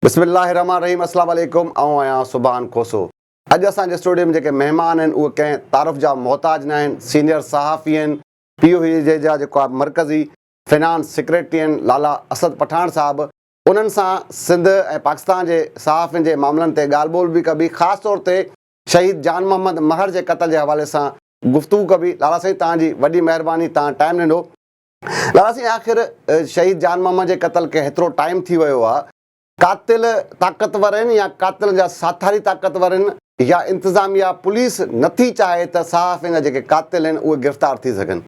بسم الله الرحمٰن الرحيم اسلام عليڪم آئون آهيان سبحان کوسو اڄ اسان جي اسٽوڊيو ۾ جيڪي مهمان آهن اهي ڪنهن تعارف جا محتاج نه آهن سينيئر صحافي آهن پي او هي جي جا جيڪو آهي مرڪزي فنانس سيڪريٽري آهن لالا اسد پٺاڻ صاحب انهن سان سنڌ ۽ پاڪستان جي صحافين جي معاملن تي ڳالهه ٻولهه به ڪبي خاص طور تي شهيد جان محمد مهر جي قتل جي حوالي سان گفتگو ڪبي لالا سائين توهان جي وڏي مهرباني توهان ٽائيم ڏنو لالا سائين آخر شهيد جان محمد جي قتل کي هيترو ٽائيم ٿي ويو آ قاتل طاقتور آهن يا قاتل جا ساٿاري طاقتور آهن يا انتظاميا پوليس نٿي چاهي ته صحافين جا جيڪي قاتل آهن اهي گرفتار ٿي سگهن.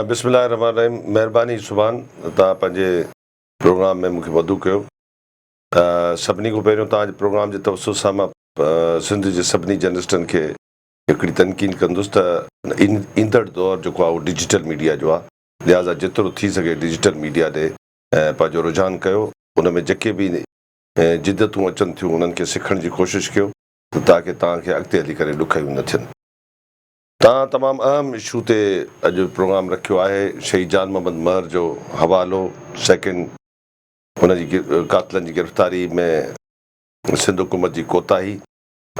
بسم الله الرحمٰن الرحيم مهرباني سبحان توهان پنهنجي پروگرام ۾ مونکي مدعو ڪيو سڀني کان پهريون توهان جي پروگرام جي توسط سان مان سنڌ جي سڀني جرنلسٽن کي هڪڙي تنقيد ڪندس ته ايندڙ دور جيڪو آهي اهو ڊجيٽل ميڊيا جو آهي لهٰذا جيترو ٿي سگهي ڊجيٽل ميڊيا ڏي پنهنجو رجحان ڪيو ان ۾ جيڪي به جدتون اچن ٿيون انهن کي سکڻ جي ڪوشش ڪيو ته تاڪه توهان کي اڳتي هلي ڪري ڏکيون نه ٿين. توهان تمام اهم اشو تي اڄ پروگرام رکيو آهي شهيد جان محمد مهر جو حوالو سيڪنڊ ان جي قاتلن جي گرفتاري ۾ سنڌ حڪومت جي ڪوتاهي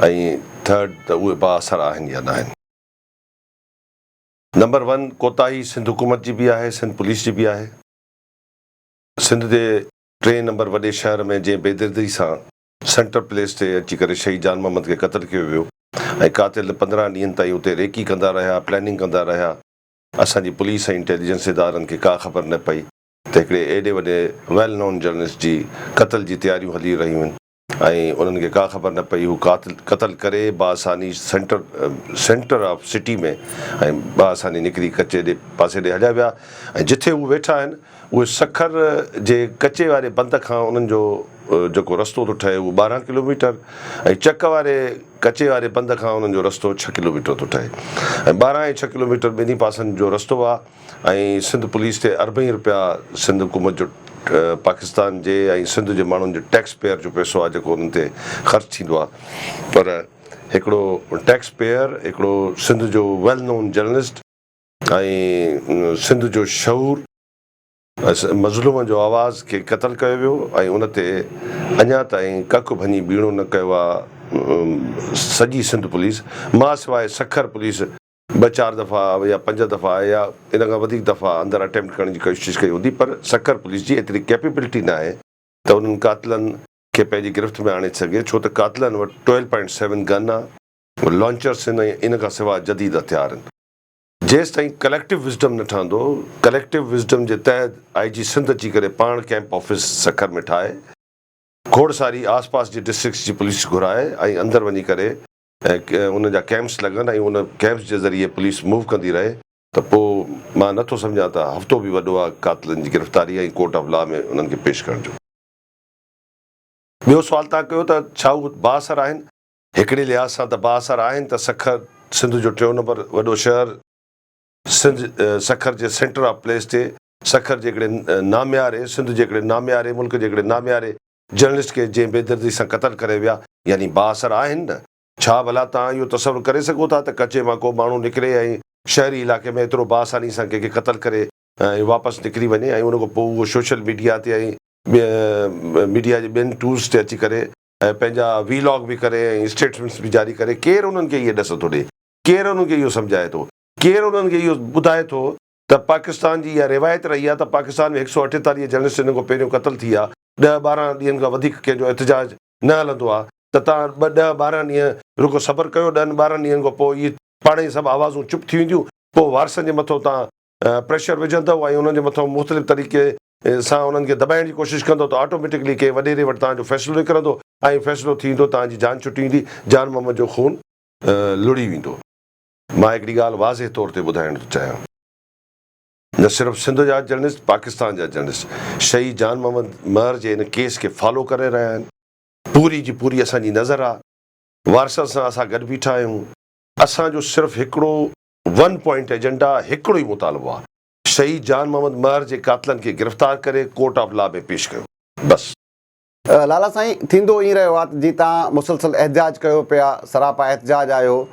۽ ٿرڊ ته اهي بااثر آهن يا ناهن. نمبر ون ڪوتاهي سنڌ حڪومت جي به آهي سنڌ پوليس جي به آهي. سنڌ جي ٽئين نمبر وڏي شهر ۾ جنهن بيدردي سان سينٽر پليس تي اچي ڪري شهيد جان محمد کي قتل ڪيو ويو ۽ قاتل 15 ڏينهن تائين اتي ريڪي ڪندا رهيا پلاننگ ڪندا رهيا اسان جي پوليس ۽ انٽيليجنس ادارن کي ڪا خبر نه پئي ته هڪڙي ايڏي وڏي ويل نون جرنلسٽ جي قتل جي تياريون هلي رهيون آهن. ۽ انهن کي ڪا خبر نه پئي هو قاتل قتل ڪري باآساني سينٽر سينٽر آف سٽي ۾ ۽ باآساني نڪري ڪچي ڏي پاسي ڏي هليا ويا ۽ جٿي هو ويٺا آهن اهي سکر جي ڪچي واري بند کان انهن جو جيڪو رستو ٿو ٺهي اهو 12 ڪلوميٽر ۽ چڪ واري ڪچي واري بند کان انهن جو رستو 6 ڪلوميٽر ٿو ٺهي ۽ 12 ۽ 6 ڪلوميٽر ٻنهي پاسن جو رستو آهي ۽ سنڌ پوليس تي اربين رپيا سنڌ حڪومت جو پاڪستان جي ۽ سنڌ جي ماڻهن جو ٽيڪس پيئر جو پئسو آهي جيڪو انهن تي خرچ ٿيندو آهي پر هڪڙو ٽيڪس پيئر هڪڙو سنڌ جو ويل نون جرنلسٽ ۽ سنڌ جو شعور مظلومن جو آواز کي قتل ڪيو ويو ۽ ان تي اڃا تائين ڪک ڀڃي ٻيڻو نه ڪيو آهي سڄي سنڌ پوليس مان سواء سکر پوليس ٻه چار دفعا يا پنج دفعا يا ان کان وڌيڪ دفعا اندر اٽيمپٽ ڪرڻ جي ڪوشش ڪئي هوندي پر سکر پوليس جي ايتري ڪيپيبلٽي ناهي ته انهن قاتلن کي پنهنجي گرفت ۾ آڻي سگهي ڇو ته قاتلن وٽ ٽويلو پوائنٽ سيون گن آ، لانچرس آهن ۽ ان کان سواء جديد هٿيار آهن. جيستائين ڪليڪٽو وزڊم نه ٺهندو، ڪليڪٽو وزڊم جي تحت آء جي سنڌ اچي ڪري پاڻ ڪئمپ آفيس سکر ۾ ٺاهي، کوڙ ساري آس پاس جي ڊسٽرڪٽس جي پوليس گهرائي ۽ اندر وڃي ڪري ۽ ان جا ڪئمپس لڳن ۽ ان ڪئمپس جي ذريعي پوليس موو ڪندي رهي ته پوء مان نه ٿو سمجهان ته هفتو به وڏو آهي قاتلن جي گرفتاري ۽ ڪورٽ آف لا ۾ انهن کي پيش ڪرڻ جو. ٻيو سوال توهان ڪيو ته ڇا هو بااثر آهن؟ هڪڙي لحاظ سان ته بااثر آهن ته سکر سنڌ جو ٽيون نمبر وڏو شهر سنڌ سکر جي سينٽر آف پليس تي سکر جي هڪڙي نامياري سنڌ جي هڪڙي نامياري ملڪ جي هڪڙي نامياري جرنلسٽ کي جنهن بيدردي سان قتل ڪري ويا يعني بااثر آهن نه؟ ڇا ڀلا توهان اهو تصور ڪري سگهو ٿا ته ڪچي مان ڪو ماڻهو نڪري ۽ شهري علائقي ۾ ايترو باآساني سان ڪنهن کي قتل ڪري ۽ واپس نڪري وڃي ۽ ان کان پوء اهو سوشل ميڊيا تي ۽ ميڊيا جي ٻين ٽولز تي اچي ڪري ۽ پنهنجا وي لاگ به ڪري ۽ اسٽيٽمينٽس به جاري ڪري ڪير انهن کي اهي ڏس ٿو ڏي؟ ڪير انهن کي اهو سمجهائي ٿو؟ ڪير انهن کي اهو ٻڌائي ٿو ته پاڪستان جي اها روايت رهي آهي ته پاڪستان ۾ هڪ سئو اٺيتاليهه جرنلسٽ ان کان پهريون قتل ٿي ويا، ڏهه 12 ڏينهن کان وڌيڪ ڪنهن جو احتجاج نه هلندو آهي ته توهان ٻه ڏهه 12 ڏينهن رڳو صبر ڪيو، ڏهن 12 ڏينهن کان پوء اهي پاڻ ئي سڀ آوازون چپ ٿي وينديون، پوء وارثن جي مٿو توهان پريشر وجهندؤ ۽ انهن جي مٿو مختلف طريقي سان انهن کي دٻائڻ جي ڪوشش ڪندؤ ته آٽوميٽڪلي ڪنهن وڏيري وٽ توهان جو فيصلو نڪرندو ۽ فيصلو ٿي ويندو توهان جي جان ڇٽي ويندي، جان محمد جو خون لڙهي ويندو. مان هڪڙي ڳالهه واضح طور تي ٻڌائڻ ٿو چاهيان نه صرف سنڌ جا جرنلسٽ پاڪستان جا جرنلسٽ شهيد جان محمد مهر جي هن ڪيس کي فالو ڪري رهيا آهن پوري جي پوري اسان جي نظر آ وارثن سان اسان گڏ بيٺا آهيون اسان جو صرف هڪڙو ون پوائنٽ ايجنڊا هڪڙو ئي مطالبو آ شهيد جان محمد مهر جي قاتلن کي گرفتار ڪري ڪورٽ آف لا ۾ پيش ڪيو بس. لالا سائين ٿيندو ائين رهيو آ ته جي تان مسلسل احتجاج ڪيو پيا سراپا احتجاج آهيو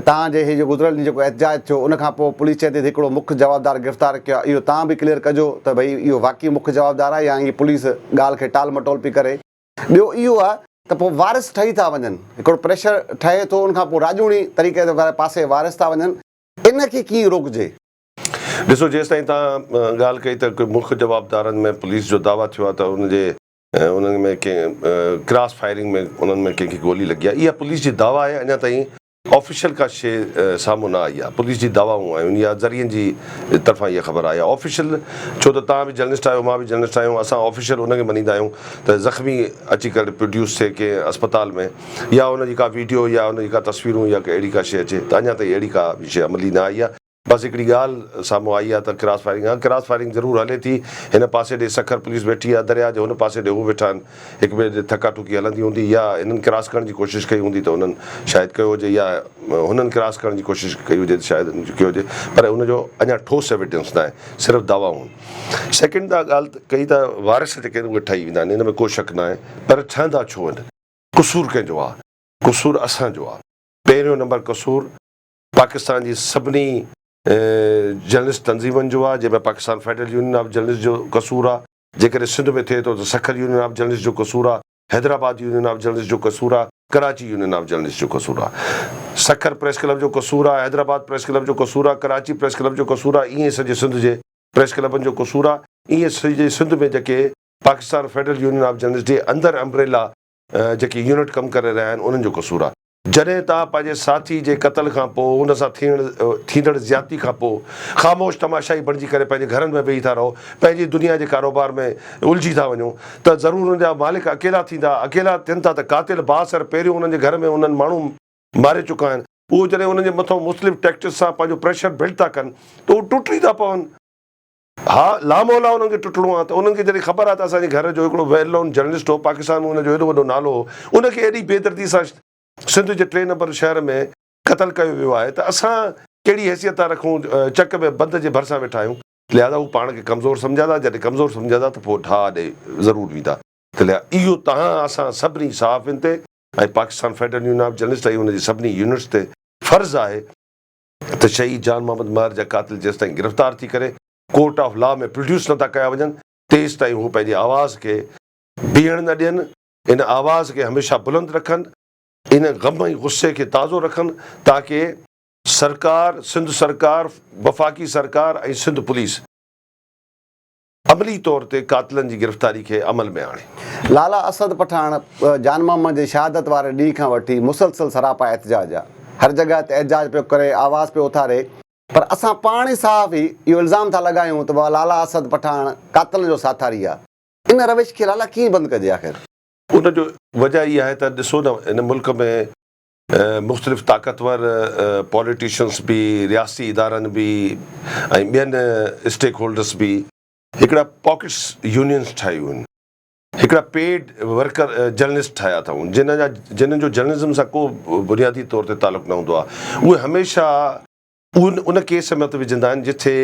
تان جي هي جو گذريل ڏينهن جيڪو احتجاج ٿيو ان کان پوء پوليس چئي ٿي ته هڪڙو مک جوابدار گرفتار ڪيو آهي اهو تان به ڪليئر ڪجو ته ڀئي اهو واقعي مک جوابدار آهي يا ائين پوليس ڳالهه کي ٽال مٽول پئي ڪري. ٻيو اهو آهي ته پوء وارث ٺهي ٿا وڃن، هڪڙو پريشر ٺهي ٿو ان کان پوء راڄوڻي طريقي واري پاسي وارث ٿا وڃن، ان کي ڪيئن روڪجي؟ ڏسو جيستائين توهان ڳالهه ڪئي ته مک جوابدارن ۾ پوليس جو دعويٰ ٿيو آهي ته ان جي انهن ۾ ڪنهن ڪراس فائرنگ ۾ انهن ۾ ڪنهن کي گولي لڳي آهي اها پوليس جي دعويٰ آهي اڃا تائين آفيشل ڪا شيء سامهون نه آئي آهي، پوليس جي دعوائون آهن يا ذريعن جي طرفان اها خبر آئي آهي آفيشل ڇو ته توهان به جرنلسٽ آهيو مان به جرنلسٽ آهيون اسان آفيشل ان کي مڃيندا آهيون ته زخمي اچي ڪري پروڊيوس ٿئي ڪنهن اسپتال ۾ يا ان جي ڪا ويڊيو يا ان جي ڪا تصويرون يا اهڙي ڪا شيء اچي ته اڃا تائين اهڙي ڪا به شيء عملي نه آئي آهي. بس هڪڙي ڳالهه سامهون آئي آهي ته ڪراس فائرنگ ها ڪراس فائرنگ ضرور هلي ٿي هن پاسي ڏي سکر پوليس ويٺي آهي درياء جي هن پاسي ڏي هو ويٺا آهن هڪ ٻئي ڏي ٿڪا ٺڪي هلندي هوندي يا هنن ڪراس ڪرڻ جي ڪوشش ڪئي هوندي ته هنن شايد ڪيو هجي يا هنن ڪراس ڪرڻ جي ڪوشش ڪئي هجي ته شايد هنن ڪيو هجي پر ان جو اڃا ٺوس ايويڊنس ناهي صرف دعوائون آهن سيڪنڊ تان ڳالهه ڪئي ته وارث جيڪي آهن اهي ٺهي ويندا آهن ان ۾ ڪو شڪ ناهي پر ٺهندا ڇو آهن قصور ڪنهن جو آهي قصور اسان جو آهي پهريون نمبر قصور پاڪستان جي سڀني جرنلسٽ تنظيمن جو آهي جنهن ۾ Pakistan federal union of journalist جو قصور آهي جيڪڏهن سنڌ ۾ ٿئي ٿو ته سکر يونين آف جرنلسٽ جو قصور آهي حيدرآباد يونين آف جرنلسٽ جو قصور آهي ڪراچي يونين آف جرنلسٽ جو قصور آهي سکر پريس ڪلب جو قصور آهي حيدرآباد پريس ڪلب جو قصور آهي ڪراچي پريس ڪلب جو قصور آهي ائين سڄي سنڌ جي پريس ڪلبن جو قصور آهي ائين سڄي سنڌ ۾ جيڪي Pakistan federal union of journalist جي اندر امبريلا جيڪي يونٽ ڪم ڪري رهيا آهن انهن جو قصور آهي. جڏهن توهان پنهنجي ساٿي جي قتل کان پوء ان سان ٿيڻ ٿيندڙ زيادتي کان پوء خاموش تماشائي بڻجي ڪري پنهنجي گهرن ۾ ويهي ٿا رهو، پنهنجي دنيا جي ڪاروبار ۾ الجهي ٿا وڃو ته ضرور ان جا مالڪ اڪيلا ٿيندا، اڪيلا ٿين ٿا ته قاتل بااثر پهريون انهن جي گهر ۾ انهن ماڻهو ماري چڪا آهن، اهو جڏهن انهن جي مٿان مختلف ٽيڪٽس سان پنهنجو پريشر بلڊ ٿا ڪن ته اهو ٽٽي ٿا پون. ها لامولا انهن کي ٽٽڻو آهي ته انهن کي جڏهن خبر آهي ته اسان جي گهر جو هڪڙو ويل نون جرنلسٽ هو پاڪستان ۾ ان جو ايڏو وڏو نالو هو ان کي ايڏي بي دردي سان سنڌ جي ٽئين نمبر شهر ۾ قتل ڪيو ويو آهي ته اسان ڪهڙي حيثيت ٿا رکون چڪ ۾ بند جي ڀرسان ويٺا آهيون لهذا هو پاڻ کي ڪمزور سمجهندا جڏهن ڪمزور سمجهندا ته پوء ڍاء ڏي ضرور ويندا ته لهذا اهو تهان اسان سڀني صحافين تي ۽ Pakistan federal union of journalist ۽ ان جي سڀني يونٽس تي فرض آهي ته شهيد جان محمد مهر جا قاتل جيستائين گرفتار ٿي ڪري ڪورٽ آف لا ۾ پروڊيوس نه ٿا ڪيا وڃن تيستائين هو پنهنجي آواز کي بيهڻ نه ڏين، ان آواز کي هميشه بلند رکن، ان غم ۽ غصي کي تازو رکن تاڪه سرڪار، سنڌ سرڪار، وفاقي سرڪار ۽ سنڌ پوليس عملي طور تي قاتلن جي گرفتاري کي عمل ۾ آڻي. لالا اسد پٺاڻ جان محمد جي شهادت واري ڏينهن کان وٺي مسلسل سراپا احتجاج آ. هر جڳهه تي احتجاج پيو ڪري، آواز پيو اٿاري، پر اسان پاڻ ئي صحافي اهو الزام ٿا لڳايون ته بابا لالا اسد پٺاڻ قاتلن جو ساٿاري آ. ان روش کي لالا ڪيئن بند ڪجي آخر؟ ان جو وجه اها آهي ته ڏسو نه هن ملڪ ۾ مختلف طاقتور پاليٽيشنس به، رياستي ادارن به ۽ ٻين اسٽيڪ هولڊرس به هڪڙا پاڪيٽس يونينس ٺاهيون آهن، هڪڙا پيڊ ورڪر جرنلسٽ ٺاهيا اٿائون جن جا جن جو جرنلزم سان ڪو بنيادي طور تي تعلق نه هوندو آهي، اهي هميشه ان ان ڪيس ۾ هٿ وجهندا آهن جتي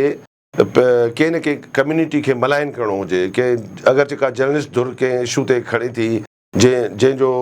ڪنهن نه ڪنهن ڪميونٽي کي ملائن ڪرڻو هجي، ڪنهن اگرچه ڪا جرنلسٽ ڌر ڪنهن اشو تي کڻي ٿي جنهن جنهن جو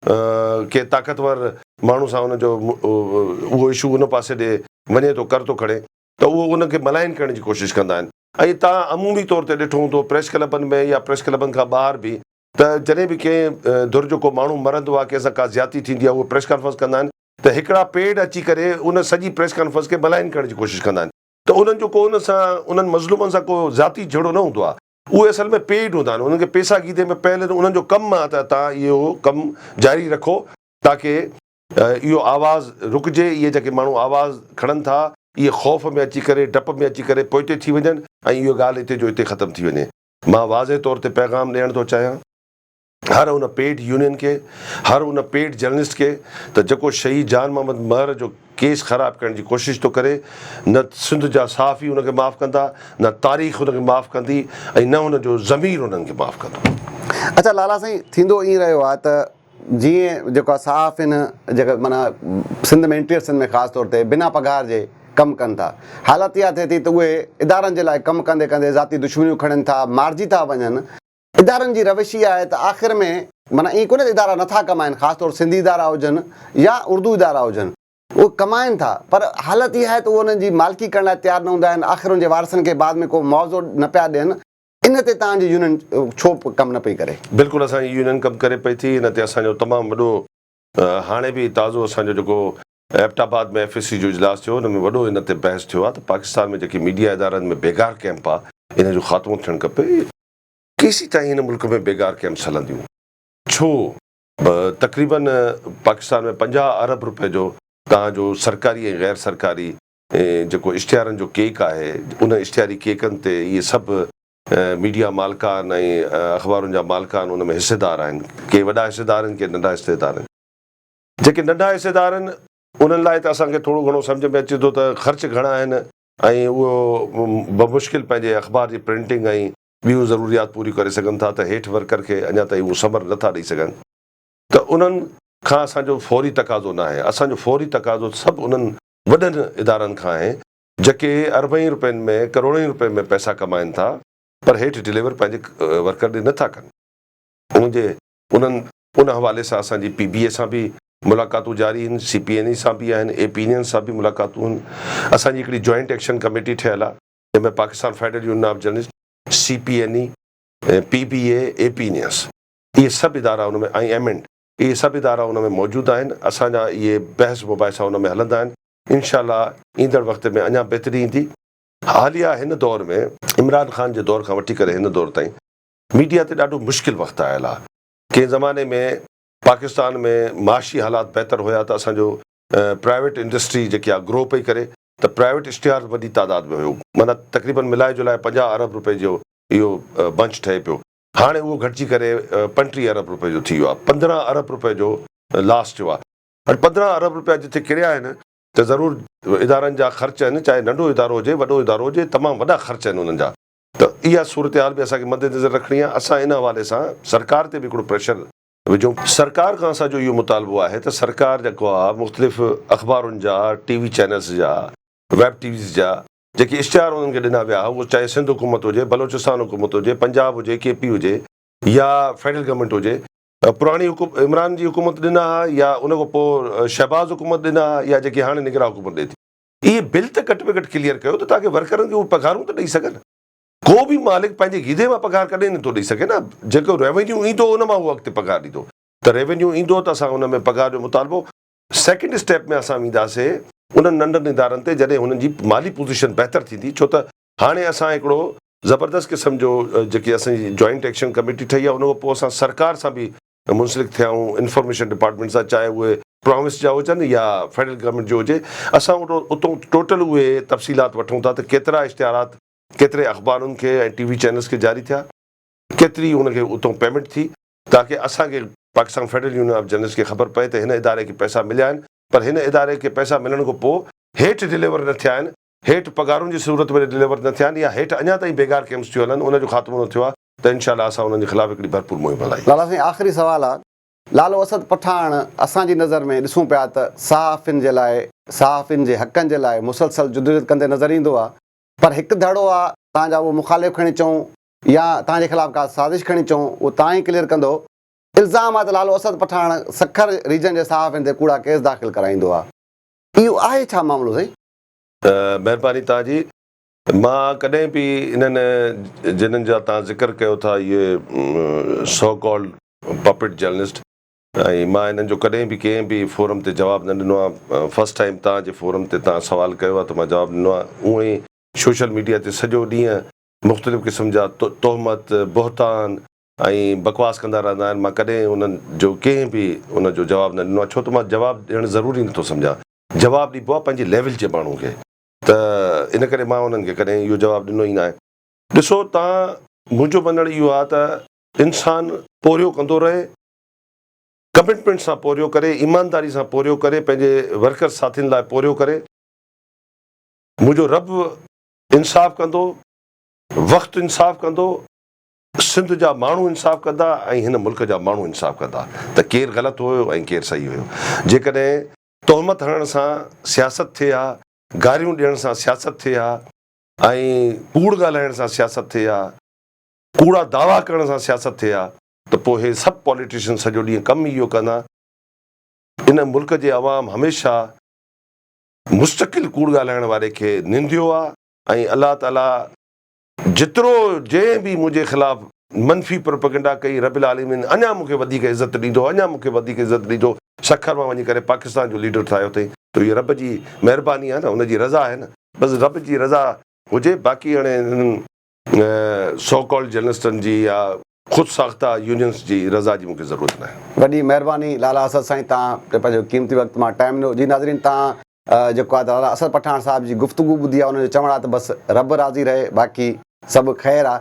ڪنهن طاقتور ماڻهو سان ان جو اهو اشو ان پاسي ڏي وڃي ٿو ڪر ٿو کڻي ته اهو ان کي ملائن ڪرڻ جي ڪوشش ڪندا آهن ۽ توهان عمومي طور تي ڏٺو هوندو پريس ڪلبن ۾ يا پريس ڪلبن کان ٻاهر به ته جڏهن به ڪنهن ڌر جو ڪو ماڻهو مرندو آهي ڪنهن سان ڪا زيادتي ٿيندي آهي اهي پريس ڪانفرنس ڪندا آهن ته هڪڙا پيڊ اچي ڪري ان سڄي پريس ڪانفرنس کي ملائن ڪرڻ جي ڪوشش ڪندا آهن ته انهن جو ڪو ان سان انهن مظلومن سان ڪو ذاتي جهيڙو نه هوندو آهي. اهي اصل ۾ پيڊ هوندا آهن انهن کي پيسا گيدي ۾ پيل آهن انهن جو ڪم آهي ته توهان اهو ڪم جاري رکو تاڪه اهو آواز رڪجي اهي جيڪي ماڻهو آواز کڻن ٿا اهي خوف ۾ اچي ڪري ڊپ ۾ اچي ڪري پوئتي ٿي وڃن ۽ اهو ڳالهه اتي جو اتي ختم ٿي وڃي مان واضح طور تي پيغام ڏيڻ ٿو چاهيان هر ان پيڊ يونين کي، هر ان پيڊ جرنلسٽ کي ته جيڪو شهيد جان محمد مهر جو ڪيس خراب ڪرڻ جي ڪوشش ٿو ڪري، نه سنڌ جا صحافي ان کي معاف ڪندا، نه تاريخ ان کي معاف ڪندي ۽ نه ان جو ضمير انهن کي معاف ڪندو. اڇا لالا سائين ٿيندو ائين رهيو آهي ته جيئن جيڪو آهي صحافين جيڪا معنيٰ سنڌ ۾ انٽيريئر سنڌ ۾ خاص طور تي بنا پگهار جي ڪم ڪن ٿا حالت اها ٿئي ٿي ته اهي ادارن جي لاء ڪم ڪندي ڪندي ذاتي دشمنيون کڻن ٿا مارجي ٿا وڃن ادارن جي روش اها آهي ته آخر ۾ معنيٰ ائين ڪونهي ته ادارا نٿا ڪمائن خاص طور سنڌي ادارا هجن يا اردو ادارا هجن اهي ڪمائن ٿا پر حالت اها آهي ته اهي انهن جي مالڪي ڪرڻ لاء تيار نه هوندا آهن آخر ان جي وارثن کي بعد ۾ ڪو معاوضو نه پيا ڏين. ان تي توهان جي يونين ڇو ڪم نه پئي ڪري؟ بلڪل اسان جي يونين ڪم ڪري پئي ٿي ان تي اسان جو تمام وڏو هاڻي به تازو اسان جو جيڪو ايبٽ آباد ۾ ايف اي سي جو اجلاس ٿيو ان ۾ وڏو ان تي بحث ٿيو آهي ته پاڪستان ۾ جيڪي ميڊيا ادارن ۾ بيگار ڪئمپ آهي ان جو خاتمو ٿيڻ کپي ڪيسيتائين هن ملڪ ۾ بيگار ڪئمپس هلنديون ڇو تقريبن پاڪستان ۾ 50 ارب روپيه جو توهان جو سرڪاري ۽ غير سرڪاري جيڪو اشتهارن جو ڪيڪ آهي ان اشتهاري ڪيڪن تي اهي سڀ ميڊيا مالڪان ۽ اخبارن جا مالڪان ان ۾ حصيدار آهن. ڪي وڏا حصيدار آهن ڪي ننڍا حصيدار آهن. جيڪي ننڍا حصيدار آهن انهن لاء ته اسان کي ٿورو گهڻو سمجهه ۾ اچي ٿو ته خرچ گهڻا آهن ۽ اهو بمشڪل پنهنجي اخبار جي پرنٽنگ ۽ ٻيون ضروريات پوريون ڪري سگهن ٿا ته هيٺ ورڪر کي اڃا تائين اهو ثمر نٿا ڏئي سگهن ته انهن کان اسان جو فوري تقاضو ناهي. اسان جو فوري تقاضو سڀ انهن وڏن ادارن کان آهي جيڪي اربين روپين ۾ ڪروڙين روپين ۾ پئسا ڪمائن ٿا پر هيٺ ڊليور پنهنجي ورڪر ڏي نٿا ڪن. ان جي انهن ان حوالي سان اسان جي پي بي اي سان به ملاقاتون جاري آهن، سي پي اين اي سان به آهن، اي پي اين سان به ملاقاتون آهن. اسان جي هڪڙي جوائنٽ ايڪشن ڪميٽي ٺهيل آهي جنهن ۾ Pakistan federal union of journalist, C P N E, P B A, A P N S اهي سڀ ادارا ان ۾ ۽ ايم اينڊ اهي سڀ ادارا ان ۾ موجود آهن، اسان جا اهي بحث مباحثا ان ۾ هلندا آهن، انشاء الله ايندڙ وقت ۾ اڃا بهتري ايندي. حاليه هن دور ۾ عمران خان جي دور کان وٺي ڪري هن دور تائين ميڊيا تي ڏاڍو مشڪل وقت آيل آهي، ڪنهن زماني ۾ پاڪستان ۾ معاشي حالات بهتر هيا ته اسان جو پرائيويٽ انڊسٽري جيڪي آهي گرو پئي ڪري ته پرائيويٽ اشتهار وڏي تعداد ۾ هيو معنيٰ تقريبن ملائي جلائي 50 ارب روپين جو اهو بنچ ٺهي پيو. هاڻي اهو گهٽجي ڪري 35 ارب روپين جو ٿي ويو آهي، 15 ارب روپين جو لاس ٿيو آهي. هاڻي 15 ارب روپيا جتي ڪريا آهن ته ضرور ادارن جا خرچ آهن، چاهي ننڍو ادارو هجي وڏو ادارو هجي تمام وڏا خرچ آهن انهن جا ته اها صورتحال به اسان کي مدنظر رکڻي آهي. اسان ان حوالي سان سرڪار تي به هڪڙو پريشر وجهون. سرڪار کان اسان جو اهو مطالبو آهي ته سرڪار جيڪو آهي مختلف اخبارن جا، ٽي وي چينلز جا، ويب ٽي ويز جا جيڪي اشتهار انهن کي ڏنا ويا ها اهو چاهي سنڌ حڪومت هجي، بلوچستان حڪومت هجي، پنجاب هجي، ڪي پي هجي يا فيڊرل گورنمينٽ هجي، پراڻي عمران جي حڪومت ڏنا ها يا ان کان پوء شهباز حڪومت ڏنا ها يا جيڪي هاڻي نگران حڪومت ڏئي ٿي. اهي بل ته گهٽ ۾ گهٽ ڪليئر ڪيو ته تاڪه ورڪرن کي اهي پگهارون ته ڏئي سگهن. ڪو به مالڪ پنهنجي گيدي مان پگهار ڪڏهن نٿو ڏئي سگهي نه، جيڪو ريونيو ايندو ان مان هو اڳتي پگهار ڏيندو ته ريونيو ايندو ته اسان ان ۾ پگهار جو مطالبو سيڪنڊ اسٽيپ ۾ اسان وينداسي انهن ننڍن ادارن تي جڏهن هنن جي مالي پوزيشن بهتر ٿيندي ڇو ته هاڻي اسان هڪڙو زبردست قسم جو جيڪي اسان جي جوائنٽ ايڪشن ڪميٽي ٺهي آهي ان کان پوء اسان سرڪار سان به منسلڪ ٿيا آهيون انفارميشن ڊپارٽمينٽ سان چاهي اهي پراونس جا هجن يا فيڊرل گورنمينٽ جو هجي اسان اتو ٽوٽل اهي تفصيلات وٺون ٿا ته ڪيترا اشتهارات ڪيتري اخبارن کي ۽ ٽي وي چينلز کي جاري ٿيا ڪيتري ان کي اتو پيمينٽ ٿي تاڪه اسان کي Pakistan federal union of journalist کي خبر پئي ته هن اداري کي پئسا مليا آهن پر هن اداري کي پئسا ملڻ کان پوء هيٺ ڊليور نه ٿيا آهن، هيٺ پگهارن جي صورت ۾ ڊليور نه ٿيا آهن يا هيٺ اڃا تائين بيگار ڪيمپس ٿيون هلن ان جو خاتمو نه ٿيو آهي ته انشاء الله اسان انهن جي خلاف هڪڙي ڀرپور مهم هلائينداسين. لالا سائين آخري سوال آ لالو اسد پٺاڻ اسان جي نظر ۾ ڏسون پيا ته صحافين جي لاء صحافين جي حقن جي لاء مسلسل جدوجھد ڪندي نظر ايندو آ پر هڪ ڌڙو آ تان جا اهو مخالف کڻي چئون يا توهان جي خلاف ڪا سازش کڻي چئون اهو توهان ئي ڪليئر ڪندو. الزام آهي ته لالو اسد پٺاڻ سکر ريجن جي صحافين تي ڪوڙا ڪيس داخل ڪرائيندو آهي. اهو آهي ڇا معاملو سائين؟ مهرباني توهان جي. مان ڪڏهن به انهن جنن جا توهان ذڪر ڪيو ٿا اهي سو ڪالڊ پپٽ جرنلسٽ ۽ مان انهن جو ڪڏهن به ڪنهن به فورم تي جواب نه ڏنو آهي. فرسٽ ٽائيم توهان جي فورم تي توهان سوال ڪيو آهي ته مان جواب ڏنو آهي. اونئن ئي سوشل ميڊيا تي سڄو ڏينهن مختلف قسم جا تهمت، بهتان ۽ بڪواس ڪندا رهندا آهن، مان ڪڏهن انهن جو ڪنهن به ان جو جواب نه ڏنو آهي، ڇو ته مان جواب ڏيڻ ضروري نٿو سمجهان، جواب ڏبو آهي پنهنجي ليول جي ماڻهو کي ته ان ڪري مان انهن کي ڪڏهن اهو جواب ڏنو ئي ناهي. ڏسو تان منهنجو مڃڻ اهو آهي ته انسان پورهيو ڪندو رهي، ڪمٽمينٽ سان پورهيو ڪري، ايمانداري سان پورهيو ڪري، پنهنجي ورڪر ساٿين لاء پورهيو ڪري، منهنجو رب انصاف ڪندو، وقت انصاف ڪندو، سنڌ جا ماڻهو انصاف ڪندا ۽ هن ملڪ جا ماڻهو انصاف ڪندا ته ڪير غلط هيو ۽ ڪير صحيح هيو. جيڪڏهن تهمت هڻڻ سان سياست ٿئي ها، گاريون ڏيڻ سان سياست ٿئي ها ۽ ڪوڙ ڳالهائڻ سان سياست ٿئي ها، ڪوڙا دعويٰ ڪرڻ سان سياست ٿئي ها ته پوء هي سڀ پاليٽيشن سڄو ڏينهن ڪم ئي اهو ڪندا. ان ملڪ جي عوام هميشه مستقل ڪوڙ ڳالهائڻ واري کي ننديو آ ۽ الله تعالي. جيترو جنهن به منهنجي خلاف منفي پروپيگنڊا ڪئي رب العالمين اڃا مون کي وڌيڪ عزت ڏيندو اڃا مون کي وڌيڪ عزت ڏيندو سکر مان وڃي ڪري پاڪستان جو ليڊر ٺاهيو اٿئي ته اهي رب جي مهرباني آهي نه ان جي رضا آهي نه بس رب جي رضا هجي باقي هاڻي انهن سو ڪالڊ جرنلسٽن جي يا خود ساخته يونينس جي رضا جي مون کي ضرورت ناهي. وڏي مهرباني لالا اسد سائين تان پنهنجو قيمتي وقت مان ٽائيم ڏنو جي ناظرين تان جيڪو آهي ته لالا اسد پٺاڻ صاحب جي گفتگو ٻڌي آهي ان جو چوڻ آهي ته بس رب راضي رهي باقي سڀ خير آهي.